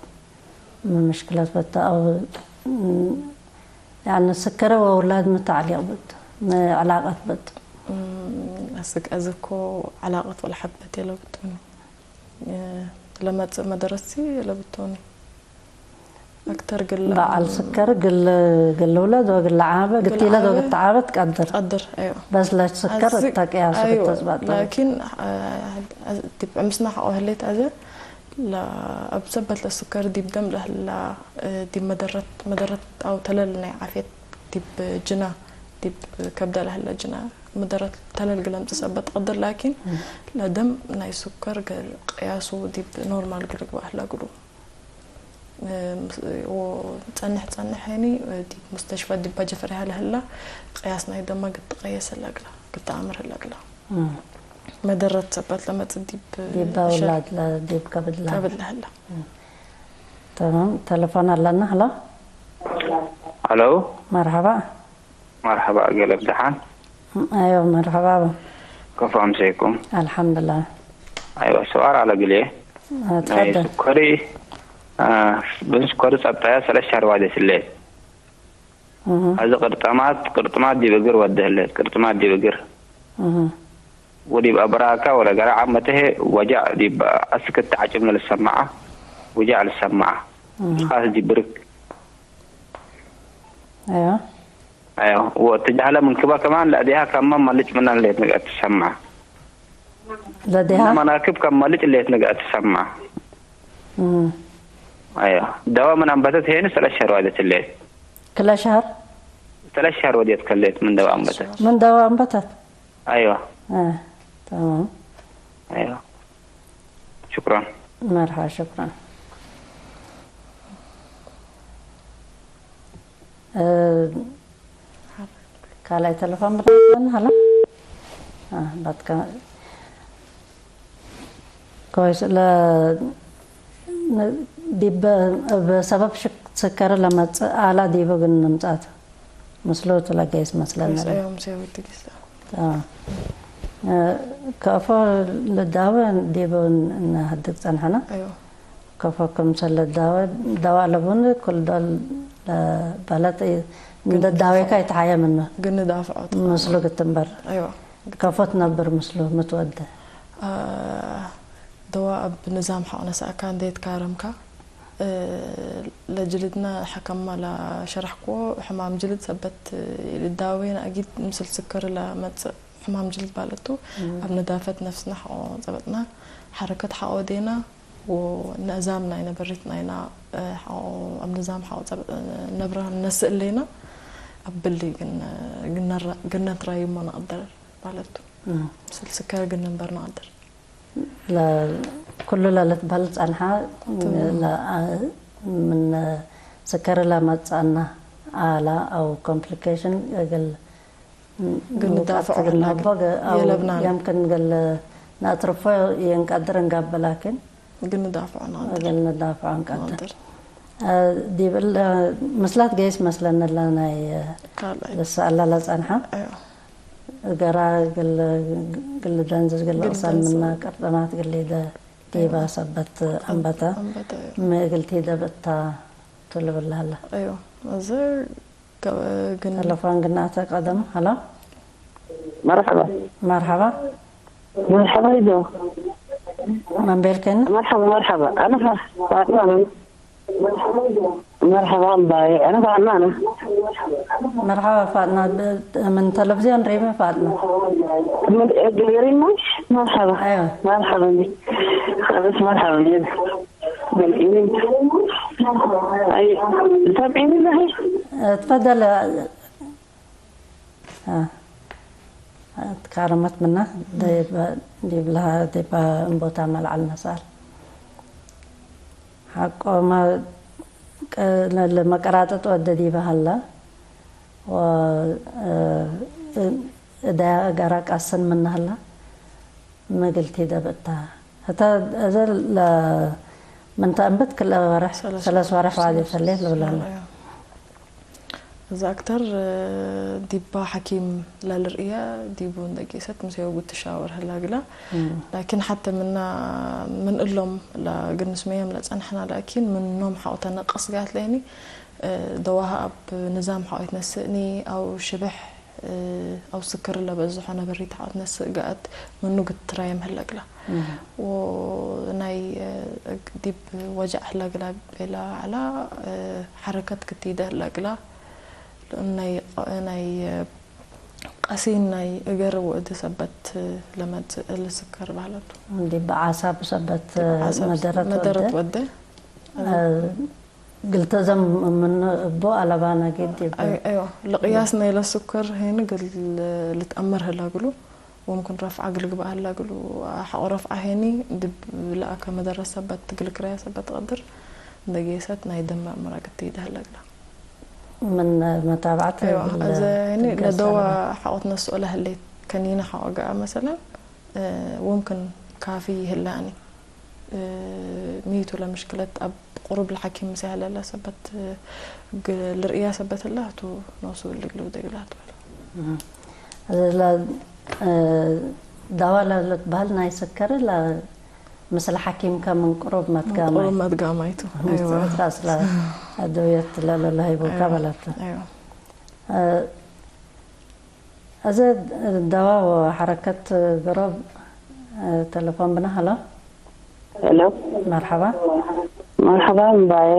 ሚ ምሽክለት ብእታ አው፣ እም፣ ያኒ ስከሪ ወውላድ ሚ ተዕሊቅ ብእቱ? ሚ ዕላቀት ብእቱ? እም፣ አስክ አዜ እኮ ዕላቀት ወለሐበት የለብቱኒ። እ፣ ለመጽእ መደረሲ ለብቶኒ። አክተር ግል በዐል ስከር ግል፣ ግል ውለድ ወግል ዓበ፣ ግል ግቲለ ዓበ ወግት ዓበ ትቀድር። ትቀድር፣ አይዋ። በስ ለስከር አዚ፣ እተ ቅያሱ አይዋ። ብተጽባጥ። ላኪን፣ አ፣ አ፣ ዲብ ዕምስና ሐቆ ህሌት አዜ፣ ለ-፣ እብ ሰበት ለስከር ዲብ ደም ለህላ፣ እ፣ ዲብ መደረት፣ መደረት አው ተለል ናይ ዓፍየት ዲብ ጅና፣ ዲብ ከብደ ለህለ ጅና፣ መደረት ተለል ግለምጽእ ሰበት ትቀድር። ላኪን እም። ለደም ናይ ስከር ገ-፣ ቅያሱ ዲብ ኖርማል ግልግባእ ህለ እግሉ። እ፣ ምስ-፣ ወጸንሕ ጸንሕ ሄኒ፣ ዲብ ሙስተሽፋ ዲብ ባጀፈሪሃ ለህላ ቅያስ ናይ ደማ ግትቀየስ ህለ እግላ፣ ግትአምር ህለ እግላ። እም። መደረት ሰበት ለመጽእ ዲብ ዲብ እሸር ውላድ ለ-፣ ዲብ ከብድ ለ-፣ ከብድ ለህላ። እም። ተማም። ተለፎን አለና። ሀሎ። ሀሎ። መርሐባ። መርሐባ፣ እግል እብ ደሓን። አይወ፣ መርሐባ። ከፎ አምሰይኩም? አልሐምዱሊላህ። አይወ፣ ሰዋል አለ እግልዬ። አ፣ ናይ ተፈደል። ስኮሪ፣ አ፣ ብን ስኮሪ ጸብጠያ ሰለስ ሸህር ዋዴት ህሌት። እህ። አዚ ቅርጠማት፣ ቅርጥማት ዲብ እግር ወደ ህሌት፣ ቅርጥማት ዲብ እግር። እህ። ወዲብ አብራከ ወለገረ ዓመተ ህዬ ወጃዕ ዲብ አስክ እት ዐጭም ለልሰመዐ ውጃዕ ልሰመዐ። እህ። ኻስ ዲብ ብርክ። አይዋ። አይዋ። ወእትጃህለ ምን ክበ ከማን ለእዴሃ ከመ መልጭ ምነ ህሌት ንግአት ትሰመዐ። ለእዴሃ? እነ መናክብ ከም መልጭ ህሌት ንግአት ትሰመዐ። እም። አይዋ። ደዋ ምን አንበተት ሄኒ ሰለስ ሸህር ዋደት ህሌት። ክለ ሸህር? ሰለስ ሸህር ወዴት ከሌት ምን ደዋ አንበተት። ምን ደዋ አንበተት? አይዋ። አ፣ ተማም። አይዋ። ሹክራን። መርሐባ፣ ሹክራን። እ፣ ካልኣይ ተለፎን ብትመጽአኒ ሀላ? አ፣ ባትካ ኮይስ፣ ለ-፣ ን-፣ ዲበ እብ ሰበብ ሽክ-፣ ስከረ ለመጽእ አላ ዲቡ ግን ንምጽአት ምስሉ ትለገይስ መስለኒ። ኮይስ፣ አዮም፣ ሴዊ ትግስት። አ። እ፣ ከፎ ልዳወ ዲቡ ን-፣ ነሀድግ ጸንሐና። አዮ። ከፎ ክምሰል ልዳወ፣ ደዋ ለቡኒ ኩል ዶል ለበለጥ እ-፣ እንደ ግን ዳዌካ ከፎ ይትሓየ ምኑ። ግን ዳፍዖት ምስሉ ግትንበር። አዮ። ከፎ ትነብር ምስሉ ምትወደ። አ፣ ደዋ እብ ንዛም ሐቆ ነስአካ እንዴ ትካረምካ፣ እ፣ ለጅልድነ ሐከማ ለሸረሕኮ ሕማም ጅልድ ሰበት ልዳዌነ አጊድ ምስል ስከር ለመጽእ ሕማም ጅልድ ባለቱ፣ እም። እብ ነዳፈት ነፍስና ሐቆ ጸበጥና፣ ሐረከት ሐቆ ወዴና፣ ወነእዛም ናይነ በሪት ናይና፣ እ፣ ሐቆ እብ ንዛም ሐቆ ጸበጥ ነብረ ነስእ እሌና። አብሊ ግነ፣ ግነ ራ-፣ ግነ ትራዩሞ ነቀድር ማለት ቱ። እም። ምስል ስከር ግነ እምበር ነቀድር። ለ-፣ ኩሉ ለልትበህል ጸንሐ፣ ትም። ለ-፣ አ-፣ ምን ስከር ለመጽአነ አላ አው ኮምፕሊኬሽን እግል እግል ንዳፍዖ ግል ህላ ነቦ ግን ገ-፣ አው የለብናነ። የምክን ግል ነአትርፎ የእንቀድር እንጋብ ላኪን እግል ንዳፍዖ ነቀድር። እግል ንዳፍዖ እንቀድር። ነቀድር። አ፣ ዲብ እል፣ ምስላት ገይስ መስለኒ እለ ናይ ካልኣይ። ልሰአለ ለጸንሐ። አዮ። ገራ ግል፣ ግል ደንዝዝ ግል ግል እቅሰን ደንዝዝ። ምና ቅርጥናት ግል ደ ዲባ አዮ። ሰበት አንበተ። አንበተ፣ አዮ። ሚ እግል ቲደብ እታ ቱ ልብል ሀለ። አዮ። እዚ ከ-፣ ግን ተለፎን ግናተ ቀደም። ሀሎ። መርሐባ። መርሐባ። መርሐባ ይዞ። መን ቤልከኒ? መርሐባ፣ መርሐባ። አነ ፋ-፣ ፋጥማ ነኝ። መርሐባ እምባዬ። አነ ፋጥማ ነኝ። መርሐባ ፋጥማ። ብ-፣ ምን ተለቪዝዮን ሪመ ፋጥማ? ምን እግል ሪመሽ? መርሐባ። አይዋ። መርሐባ እንጂ። ኸልስ መርሐባ እንጂ። በልዒኒ። አይ፣ ተብዒኒ ለሀይ። እ፣ ትፈደል። አ፣ ትካረመት ምና ዲብ፣ ዲብ ለሀ፣ ዲብ እንቦታ መልዓል ነሳል። ሐቆ መ-፣ ቀ-፣ ለመቀራጠጥ ወደ ዲበ ሀላ ወ-፣ እ-፣ እዳ ገራ ቃስን ምነ ሀላ ምግልቲ ደብእታ። ህተ እዘ ለ-፣ ምን ተአንብት ክልኤ ወርሕ፣ ሰለስ ሰለስ ወርሕ ወርሕ ዋዲ ሰለስ ተሌት ልብላለ። ወርሕ። እዚ አክተር፣ እ፣ ዲባ ሐኪም ለልርእየ ዲቡ እንደ ጌሰት ምሴ ወጉ ትሻወር ህላ ግላ። እም። ላኪን ሐተ ምና ምን እሎም ለግንስመዮም ለጸንሐና ላኪን ምኖም ሐቆ ተነቅስ ጋት ለኒ፣ እ፣ ደዋሃ አብ ንዛም ሐቆ ይትነስእኒ አው ሽብሕ፣ እ፣ አው ስክር ለበዝሖ ነበሪት ሐቆ ትነስእ ጋት ምኑ ግትራየም ህለ ግላ። እም። ወናይ፣ እ፣ ዲብ ወጀዕ ህለ ግላ ቤላ ዐላ፣ እ፣ ሐረከት ክትይደ ህለ ግላ። ናይ፣ ናይ ቀሲን ናይ እገር ወእድ ሰበት ለመጽእ እሊ ስከር በህለቱ። እንዲ በአሳብ ሰበት ዲብ ዓሰብ መደረት መደረት ወደ። ወደ። እ፣ ግልተዘም ምን እቦ አለባነ ጌድ ዲብ አይ-፣ አይዋ፣ ለቅያስ ናይ ለስከር ሄን ግል ልትአመር ህላ ግሉ። ወምክን ረፍዐ እግል ግብአ ህላ እግሉ፣ ሐቆ ረፍዐ ሄኒ ዲብ ለአከ መደረት ሰበት እግል ክራየ ሰበት ቀድር እንደ ጌሰት ናይ ደም ምርመራ ግትይደ ህለ እግላ። ምን መታብዐት አይዋ፣ እግል እዘ ሄኒ ትገሰ ለደዋ ለበ። ሐቆ ትነስኦ ለህሌት ከኒነ ሐቆ ገአ መሰለን፣ እ፣ ወምክን ካፊ ይህላኒ። እ፣ ሚቱ ለምሽክለት አብ ቅሩብ ለሐኪም ምሴ ሀለ ለሰበት፣ እ፣ ግ-፣ ልርእያ ሰበት ህለ ህቱ ኖሱ እሊ እግል ውደዩ ለአትበለ። እህ። እለ፣ እ፣ ዳዋ ለልትበህል ናይ ስከሪ ለ-፣ ምስል ሐኪምከ ምን ቅሩብ ምን መትጋማይ። ቅሩብ መትጋማይቱ። ምስል አይዋ። ራስ ለ-፣ አደውየት ለለለሀይቦካ አይዋ። በላተ። አይዋ። እ፣ እዘ ደዋ ወሐረከት ገሮብ፣ እ፣ ተለፎን ብነ። ሀሎ። ሄሎ። መርሐባ። መርሐባ እምባዬ።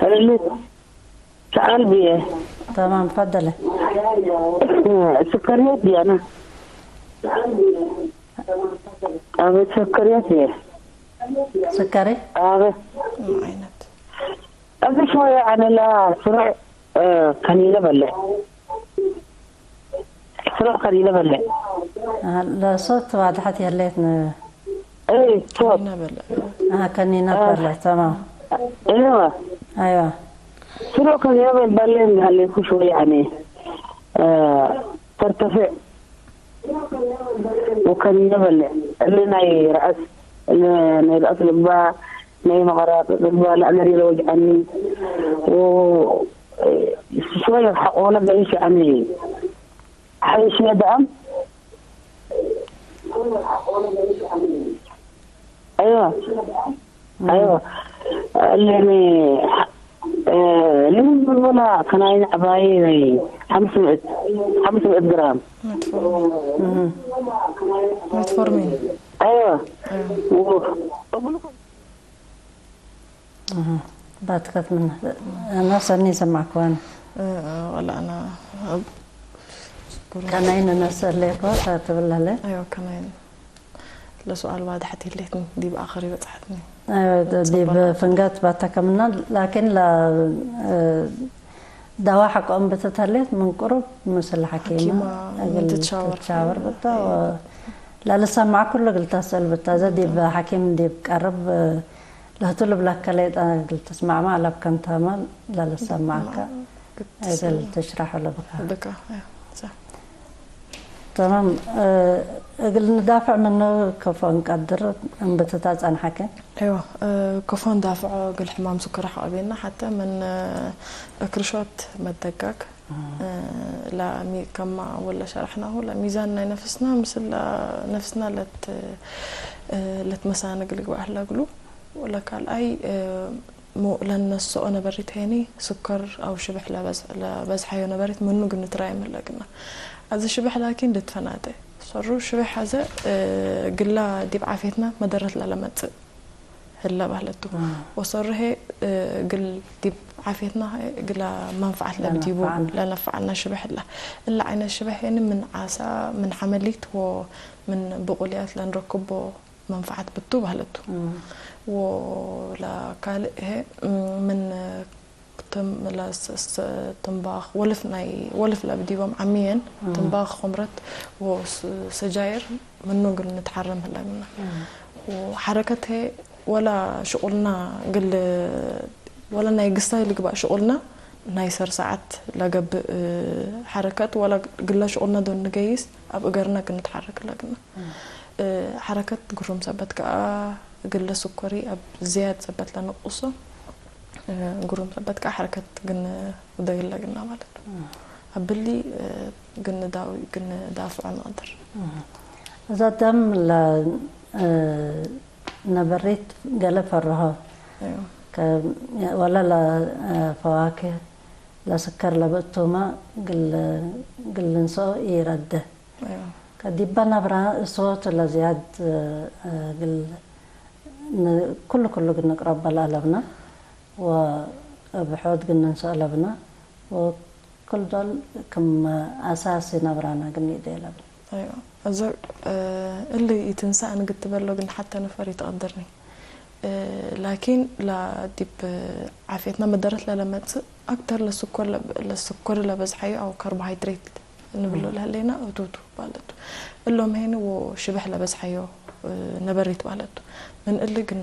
እሊ ሰአል ብዬ። ተማም፣ ፈደለ። እ፣ ስከርየት ብዬ አነ። አቤት ስከርየት ብዬ። ስከሪ? አቤት። ምን አይነት? እብ ሾየ አነ ለስሩዕ፣ እ፣ ከኒነ በልዕ። ስሩዕ ከኒነ በልዕ። አሃ፣ ለሶት ዋድሐት የሌት ነ-፣ እይ፣ ሶት። ከኒነ በልዕ። አሃ፣ ከኒነ አ። በልዕ፣ ተማም። እዋ። አይዋ። ስሩዕ ከኒነ በል-፣ በልዕ እንደ ሀሌኩ ሾየ አነ፣ እ፣ ተርተፌዕ። ወከኒነ በልዕ። እሊ ናይ ረአስ፣ እሊ ናይ ረአስ ልባ፣ ናይ መቀራጥጥ ልባ፣ ለአነሪ ለወጅዐኒ። ወ-፣ ሾየ ሐቆነ በይሽ አኒ ሐይሽየ ደአም። አይዋ። አይዋ። እሊ፣ እ፣ ምን ብላ ከናይን ዐባይ ወይ ሐምስ ምእት፣ ሐምስ ምእት ግራም። መትፎርሚን። እህ። መትፎርሚን። አይዋ። አይዋ። ወ-፣ እህ። ባትከት ምን፣ አና ሰኒ ሰማዕኩ አነ። እ፣ ወላ አና፣ እ፣ ከናይን ነሰ ሌኮ ታትብለለ። አይዋ፣ ከናይን። ለሱኣል ዋድሐት ህሌትኒ፣ ዲብ አኸር ይበጽሐትኒ። አዮ፣ ዲብ ጸበና። ፍንጋት ባታ ከምና፣ ላኪን ለ-፣ እ፣ ዳዋ ሐቆ እንብትት ህሌት ምን ቅሩብ ምስል ሐኪመ ሐኪመ እግል ትትሻወር። ትትሻወር ብታ፣ እ፣ ወ-፣ ለልሰማዕ ኩሉ እግል ተስእል ብታ። እዘ ዲብ ሐኪም ዲብ ቀርብ ለህቱ ልብለከ ሌጠ እግል ትስማዕመ አለብ ከንተመ ለልሰማዕከ እግል ትሽረሑ ለብካ። ብካ፣ ያ፣ ሳ። ተማም፣ እ፣ እግል ንዳፍዕ ምኑ ከፎ እንቀድር እንብትታ ጸንሐከ? እዋ፣ እ፣ ከፎ ንዳፍዖ እግል ሕማም ስኩር ሐቆ ቤና፣ ሐተ ምን፣ እ፣ እክርሾት መደጋግ፣ እ፣ እ፣ ለሚ-፣ ከማ አወል ለሸረሕናሁ፣ ለሚዛን ናይ ነፍስና ምስል ለ-፣ ነፍስና ለት-፣ እ፣ ለትመሳንግ ልግባእ ህለ እግሉ፣ ወለካልኣይ፣ እ፣ ሙ-፣ ለነስኦ ነበሪት ሄኒ፣ ስከር አው ሽብሕ ለበዝ-፣ ለበዝሐዮ ነበሪት ምኑ እግል ንትራየ ምን ለግና። አዚ ሽብሕ ላኪን ልትፈናተ። ሰሩ ሽብሕ አዘ፣ እ፣ ግላ ዲብ ዓፍየትና መደረት ለለመጽእ ህለ በህለቱ። አ። ወሰሩ ሄ፣ እ፣ ግል ዲብ ዓፍየትና እግላ መንፈዓት ለብዲቡ ለነፈዓና። ለነፈዓና ሽብሕ ህለ። እለ ዓይነት ሽብሕ ሄኒ ምን ዓሳ፣ ምን ሐመሊት ወምን ብቁልያት ለንረክቦ መንፈዓት ብቱ በህለቱ። እም። ወለካልእ ህዬ፣ እም፣ ምን ትም-፣ ለስ-፣ ስ-፣ ትምባኽ ወልፍ ናይ፣ ወልፍ ለብዲቦም ዓሚየን እም። ትምባኽ፣ ኹምረት ወስ-፣ ሰጃይር ምኑ እግል ንትሓረም ህለግና። እም። ወሐረከት ህዬ ወላ ሽቁልና እግል፣ ወላ ናይ ግሳይ ልግባእ ሽቁልና ናይ ሰር ሰዓት ለገብእ ሐረከት ወላ እግለ ሽቁልና ዶል ንገይስ እብ እገርና እግል ንትሓረክ ህለግና። እም። እ፣ ሐረከት ግሩም ሰበት ከኣ፣ እግለ ስኮሪ እብ ዝያድ ሰበት ለንቁሶ፣ እ፣ ግሩም ሰበት ከኣ ሐረከት እግል ንደግል ለግና ማለት ቱ። እም። እብሊ፣ እ፣ እግል ንዳዊ፣ እግል ንዳፍዖ ንቀድር። እም። እዛ ደም ለ፣ እ፣ ነበሪት ገሌ ፈርሆ። እዮ። ከ-፣ ወለ ለ፣ እ፣ ፈዋክህ ለስከር ለብእቱመ እግል፣ እግል ልንሰኦ ኢረደ። አዮ። ከዲበ ነብረ እሶት ለዝያድ፣ እ፣ እግል ን-፣ ኩሉ ኩሉ እግል ንቅረበ ለአለብነ ወእብ ሖድ እግል ንንሰኦ ለብነ ወክል ዶል ክም አሳሲ ነብረነ እግል ንእዴ ለብነ። አዮ። አዘ፣ እ፣ እሊ ኢትንሳእ እንግትበሎ እግል ሐተ ነፈር ኢትቀድርኒ። እ፣ ላኪን ለዲብ ዓፍየትነ መደረት ለለመጽእ አክተር ለስኮር ለብ-፣ ለስኮር ለበዝሐዮ አው ካርቦሃይድሬት እንብሎ እም። ለህሌና እቱ ቱ ማለት ቱ። እሎም ሄን ወሽብሕ ለበዝሐዮ፣ እ፣ ነበሪት ማለት ቱ። ምን እሊ ግን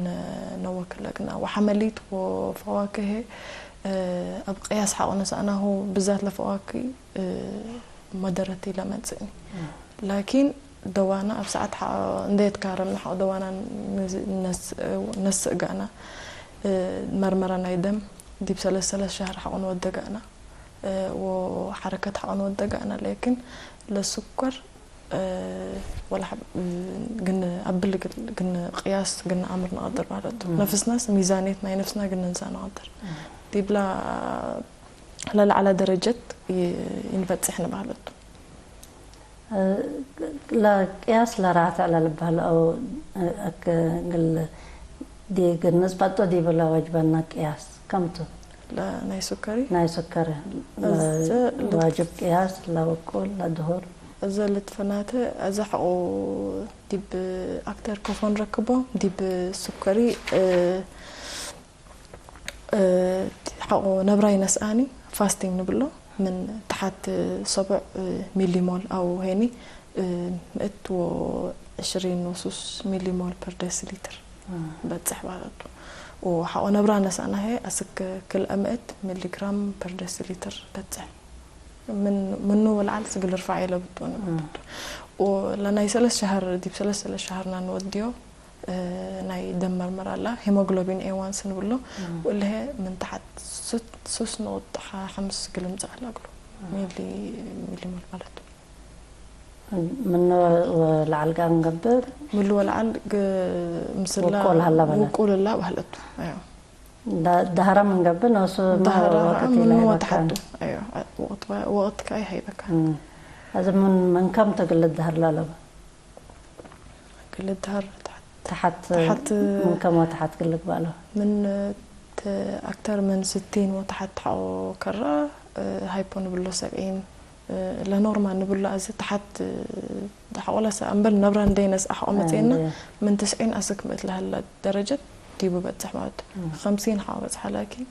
ነወክለ ግና ወሐመሊት ወፈዋክህ፣ እ፣ እብ ቅያስ ሐቆ ነሰአናሁ ብዛት ለፈዋክህ፣ እ፣ መደረት ኢለመጽእኒ። እም። ላኪን ደዋና እብ ሰዓት ሐ-፣ እንዴ ትካረምነ ሐቆ ደዋና ንዝ-፣ ነስ-፣ ነስእ ገአና፣ እ፣ መርመረ ናይ ደም ዲብ ሰለስ ሰለስ ሸህር ሐቆ ንወዴ ገአና፣ እ፣ ወሐረከት ሐቆ ንወዴ ገአና። ላኪን ለስኮር፣ እ፣ ወለ ሐብ-፣ እ፣ ግን አብል ግን፣ ግን ቅያስ ግን አምር ንቀድር ማለት ቱ። እም። ነፍስናስ ሚዛንየት ናይ ነፍስና ግን ንንሰእ ንቀድር። እም። ዲብላ ለለዐለ ደረጀት ይ-፣ ይንበጽሕ ንባለቱ። እ፣ ለቅያስ ለራትዕ ለልበህል አው፣ እ፣ እክ እግል ዲ-፣ ግንጽ በጦ ዲብለ ወጅበነ ቅያስ ከምቱ? ለናይ ሱከሪ? ናይ ሱከሪ። እዘ ለ-፣ ልት-፣ ዋጅብ ቅያስ ለውቁል ለድሁር። እዘ ልትፈናተ፣ እዘ ሐቆ ዲብ አክተር ከፎ ንረክቦ፣ ዲብ ሱከሪ፣ እ፣ እ፣ ሐቆ ነብራይ ነስአኒ ፋስቲንግ ንብሎ፣ ምን ተሐት ሰቡዕ፣ እ፣ ሚሊሞል አው ሄኒ፣ እ፣ ምእት ወዕሽሪን ወሱስ ሚሊሞል ፐር ደሲሊትር እም። በጽሕ ማለት ቱ። ወሐቆ ነብራ ነስአና ህዬ አስክ ክልኤ ምእት ሚሊግራም ፐር ደሲሊትር በጽሕ። ምን፣ ምኑ ወለዐል ስግል ርፋዕ ኢለብጦ እም። ንብሎ። ወለናይ ሰለስ ሸሀር፣ ዲብ ሰለስ፣ ሰለስ ሸሀርና ንወድዮ፣ እ፣ ናይ ደም መርመራ አላ፣ ሄሞግሎቢን ኤ ዋንስ ንብሎ፣ እም። ወእለ ምን ተሐት ሱስ፣ ሱስ ነቁጥ ሐ-፣ ሐምስ ግልምጻእ አላ እግሉ። እም። ሚሊ፣ ሚሊ ሞል ማለት። ምኑ ወለዐል ጋር እንገብር? ምሉ ወለዐል ግ-፣ ምስላ ውቁል ሀላ በለ። ውቁል እላ በህለቱ። አዮ። ዳ-፣ ዳህራ ምን ገብእ ኖሱ ዳህራ ወቅት ምኑ ኢላይ ወተሐቱ። መካን። አዮ፣ ወቅት፣ ወቅት ከአይ ሀይበካ። እም። አዚ ምን፣ ምን ከም ትግል ዳህር ላለበ? ግል ዳህር ተሐት። ተሐት፣ ተሐት ምን ከም ወተሐት ግልግ ባለው? ምን ተ-፣ አክተር ምን ስቲን ወተሐት ሐቆ ከራ፣ እ፣ ሃይፖ ንብሎ ሰብዒን፣ እ፣ ለኖርማል ንብሎ አዚ ተሐት፣ እ፣ ሐቆ ለሰ-፣ አምበል ነብረ እንዴ ነስአ ሐቆ መጽኤና፣ እንዴ። ምን ትስዒን አስክ ምእት ለሀላ ደረጀት ዲቡ በጽሕ ማለት። እም። ኸምሲን ሐቆ በጽሐ ላኪን፣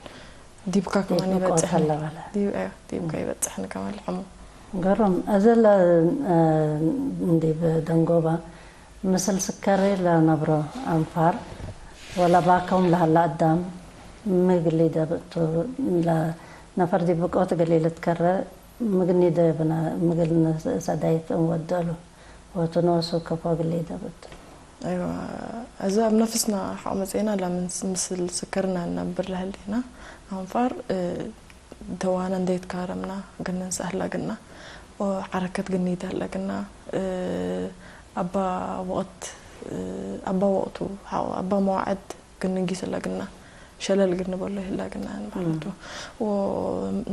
ዲብካ ከማን ዲብ ብቆት ይበጽሕኒ። ሀለ በለ። ዲብ፣ አዮ፣ ዲብካ እም። ይበጽሕኒ ከማን ለሐሙ። ገሩም። እዘ ለ-፣ እ፣ እንዲብ ደንጎበ ምስል ስከሪ ለነብሮ አንፋር ወለባከውም ለሀለ አዳም ምግል ሊደብ እቱ፣ ለነፈር ዲብ ብቆት እግል ኢልትከረ ምግል ኒደብነ፣ ምግል ንሰዳይት እንወደሉ ወቱ ኖሱ ከፎ እግል ሊደብ እቱ። አይዋ፣ እዘ እብ ነፍስና ሐቆ መጽኤና ለምን ምስል ስከርና እንነብር ለህሌና አንፋር፣ እ፣ ደዋነ እንዴ ትካረምና፣ ግንንሰእ ህለግና፣ ወሐረከት ግኒት ህለግና፣ እ፣ አባ ወቅት፣ እ፣ አባ ወቅቱ፣ ሐው፣ አባ መዋዕድ ግንጊስ ህለግና፣ ሸለል ግንበሎ ህለግና ማለት እም። ወ-፣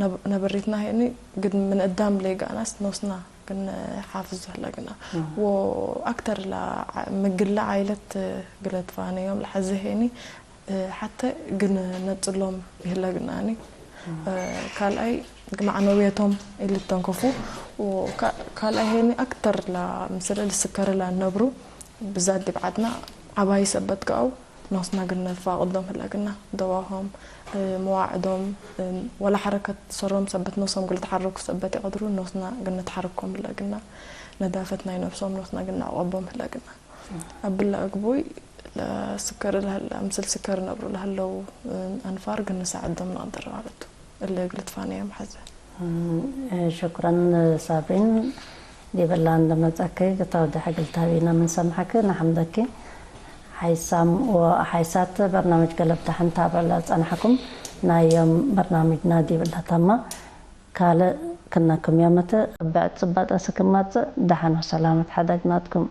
ነብ-፣ ነብሪትና ሄኒ ግድ ምን እዳም ሌጋናስ ኖስና ግንሓፍዞ ህለግና። እም። ወአክተር ለዓ-፣ ምግለ ዓይለት ግለት ፋነዮም ለሐዚ ሄኒ እ፣ ሐተ ግን ነጽሎም ይህለግናኒ። እም። እ፣ ካልኣይ ማዕነውየቶም ኢልተንከፉ፣ ወካ-፣ ካልኣይ ሄኒ አክተር ለምስል ልስከረ ለነብሩ፣ ብዛት ዲብ ዐድና ዐባይ ሰበት ከአው፣ ኖስና ግን ንፋቅዶም ህለግና፣ ደዋሆም፣ እ፣ መዋዕዶም፣ እ፣ ወለ ሐረከት ሰሮም ሰበት ኖሶም ግል ተሐረኩ ሰበት ይቀድሩ፣ ኖስና ግን ንትሐረኮም ህለግና፣ ነዳፈት ናይ ነፍሶም ኖስና ግን ንዕቀቦም ህለግና። እብለ አግቡይ ለስከር ለህለ፣ ምስል ስከር ነብሩ ለህለው አንፋር ግን ንሳዕዶም ንቀድር ማለት ቱ። እለ እግል ትፋነዮም ሐዘ። እም፣ ሽኩረን ሳብሪን፣ ዲብላ እንደ መጸኪ ክታው ደሐ እግል ታቢና ምን ሰምሐኪ ነሐምደኪ። ሐይሳም ወሐይሳት በርናምጅ ገለብ ደሐን ታብዕ ለጸንሐኩም፣ ናይ ዮም በርናምጅና ዲብላ ተመ። ካልእ ክነክም ዮምት እብ ጽባጠ እስክ መጽእ፣ ደሐን ወሰላመት ሐደግናትኩም።